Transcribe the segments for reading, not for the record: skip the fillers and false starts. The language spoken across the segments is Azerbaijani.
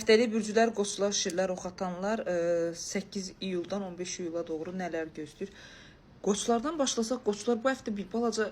Həftəlik bürcülər, qoçlar, şirlər, oxatanlar 8 iyuldan 15 iyula doğru nələr gözləyir? Qoçlardan başlasaq, qoçlar bu həftə bir balaca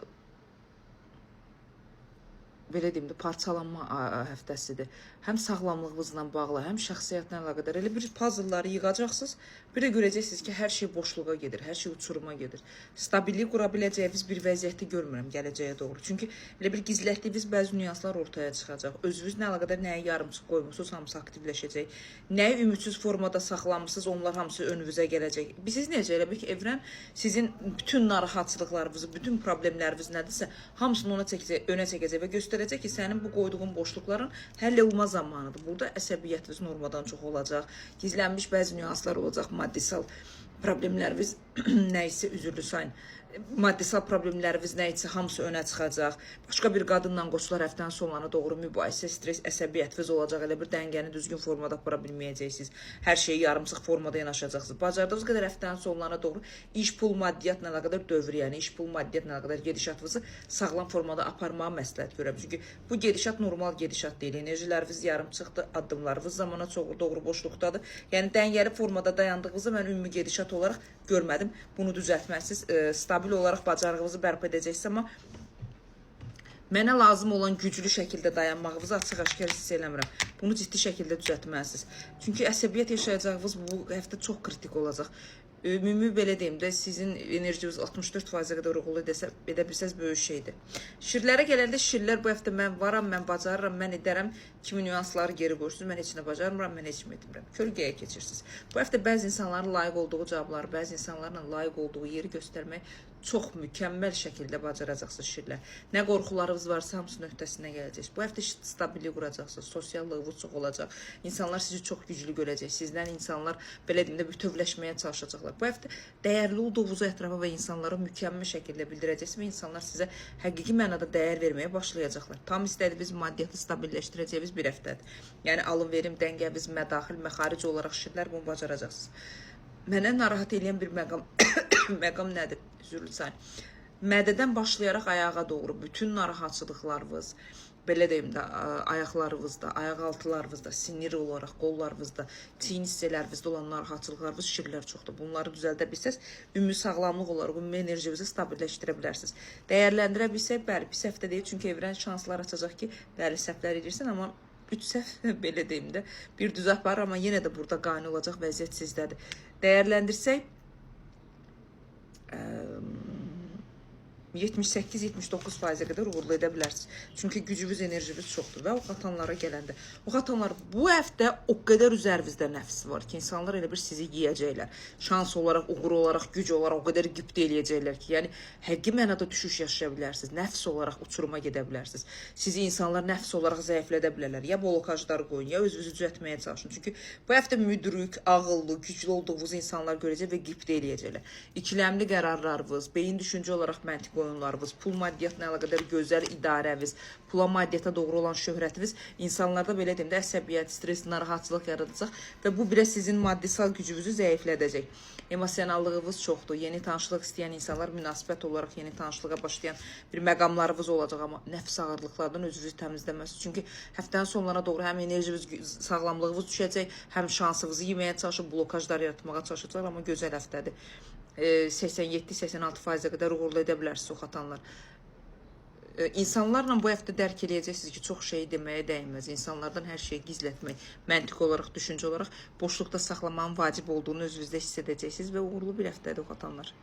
belə deyim də parçalanma həftəsidir. Həm sağlamlığınızla bağlı, həm şəxsiyyətlə əlaqədar elə bir puzzleları yığacaqsınız, bir də görəcəksiniz ki, hər şey boşluğa gedir, hər şey uçuruma gedir. Stabillik qura biləcəyiniz bir vəziyyəti görmürəm gələcəyə doğru. Çünki elə bir gizlətdiyiniz bəzi nüanslar ortaya çıxacaq. Özünüzlə əlaqədar nəyi yarımçıq qoymusunuz, hamısı aktivləşəcək. Nəyi ümidsiz formada saxlamısınız, onlar hamısı önünüzə gələcək. Siz necə elə bil ki, evrən sizin bütün narahatçılıqlarınızı, bütün problemləriniz nədirsə, hamısını ona çəkəcək, önə çəkəcək və göstərəcək ki, sənin bu qoyduğun boşluqların həll olma zamanıdır. Burada əsəbiyyətiniz normadan çox olacaq, gizlənmiş bəzi nüanslar olacaq, maddisal problemləriniz nə isə üzürlü sayın. Maddisal problemləriniz nə isə hamısı önə çıxacaq. Başqa bir qadınla qoçlar həftənin sonlarına doğru mübahisə, stres, əsəbiyyətiniz olacaq. Elə bir dəngəni düzgün formada apara bilməyəcəksiniz. Hər şeyi yarımçıq formada yanaşacaqsınız. Bacardığınız qədər həftənin sonlarına doğru iş, pul, maddiyyatla əlaqədar dövr, yəni iş, pul, maddiyyatla əlaqədar gedişatınızı sağlam formada aparmağı məsləhət görürəm. Çünki bu gedişat normal gedişat deyil. Enerjiləriniz yarımçıqdır, addımlarınız zamana çox doğru boşluqdadır. Yəni dəngəli formada dayandığınızı mən ümumi gedişat olaraq görmədim. Bunu düzəltməsiniz, stabil olaraq bacarığınızı bərpa edəcəksiniz, amma mənə lazım olan güclü şəkildə dayanmağınızı açıq-aşkar hiss eləmirəm. Bunu ciddi şəkildə düzəltməlisiniz. Çünki əsəbiyyət yaşayacağınız bu həftə çox kritik olacaq. Ümumi belə deyim də, sizin enerjiniz 64%-ə qədər uğurlu desə, edə bilsəz böyük şeydir. Şirlərə gələndə şirlər bu həftə mən varam, mən bacarıram, mən edərəm kimi nüansları geri qoyursunuz. Mən heç nə bacarmıram, mən heç nə etmirəm. Kölgəyə keçirsiniz. Bu həftə bəzi insanların layiq olduğu cavabları, bəzi insanlarla layiq olduğu yeri göstərmək çox mükəmməl şəkildə bacaracaqsınız şirlər. Nə qorxularınız varsa hamısının öhdəsindən gələcəksiniz. Bu həftə stabillik quracaqsınız, sosiallığınız çox olacaq. İnsanlar sizi çox güclü görəcək. Sizdən insanlar belə deyim də bütövləşməyə çalışacaqlar. Bu həftə dəyərli olduğunuzu ətrafa və insanlara mükəmməl şəkildə bildirəcəksiniz və insanlar sizə həqiqi mənada dəyər verməyə başlayacaqlar. Tam istədiyiniz maddiyyatı stabilləşdirəcəyiniz bir həftədir. Yəni alım-verim dəngəniz, mədaxil, məxaric olaraq şirlər bunu bacaracaqsınız. Mənə narahat eləyən bir məqam məqam nədir? Üzürlü sayın. Mədədən başlayaraq ayağa doğru bütün narahatçılıqlarınız, belə deyim də, ayaqlarınızda, ayaq altılarınızda, sinir olaraq qollarınızda, çiyin hissələrinizdə olan narahatçılıqlarınız şirlər çoxdur. Bunları düzəldə bilsəz, ümumi sağlamlıq olaraq ümumi enerjinizi stabilləşdirə bilərsiniz. Dəyərləndirə bilsək, bəli, pis həftə deyil, çünki evrən şanslar açacaq ki, bəli, səhvlər edirsən, amma 3 səhv belə deyim də, bir düz aparır, amma yenə də burada qane olacaq vəziyyət sizdədir. Dəyərləndirsək, 78-79%-ə qədər uğurlu edə bilərsiniz. Çünki gücünüz, enerjiniz çoxdur və oxatanlara gələndə. Oxatanlar bu həftə o qədər üzərinizdə nəfs var ki, insanlar elə bir sizi yeyəcəklər. Şans olaraq, uğur olaraq, güc olaraq o qədər qibtə eləyəcəklər ki, yəni həqiqi mənada düşüş yaşaya bilərsiniz. Nəfs olaraq uçuruma gedə bilərsiniz. Sizi insanlar nəfs olaraq zəiflədə bilərlər. Ya blokajlar qoyun, ya özünüzü düzəltməyə çalışın. Çünki bu həftə müdrik, ağıllı, güclü olduğunuz insanlar görəcək və qibtə eləyəcəklər. İkiləmli qərarlarınız, beyin düşüncə olaraq məntiq oyunlarınız, pul maddiyyatla əlaqədar gözəl idarəniz, pula maddiyyata doğru olan şöhrətiniz insanlarda belə deyim də əsəbiyyət, stres, narahatçılıq yaradacaq və bu biraz sizin maddisal gücünüzü zəiflədəcək. Emosionallığınız çoxdur. Yeni tanışlıq istəyən insanlar münasibət olaraq yeni tanışlığa başlayan bir məqamlarınız olacaq, amma nəfs ağırlıqlardan özünüzü təmizləməlisiniz. Çünki həftənin sonlarına doğru həm enerjiniz, sağlamlığınız düşəcək, həm şansınızı yeməyə çalışıb blokajlar yaratmağa çalışacaqlar, amma gözəl həftədir. 87-86%-ə qədər uğurlu edə bilərsiniz oxatanlar. İnsanlarla bu həftə dərk eləyəcəksiniz ki, çox şey deməyə dəyməz. İnsanlardan hər şeyi gizlətmək, məntiq olaraq, düşüncə olaraq boşluqda saxlamağın vacib olduğunu özünüzdə hiss edəcəksiniz və uğurlu bir həftədir oxatanlar.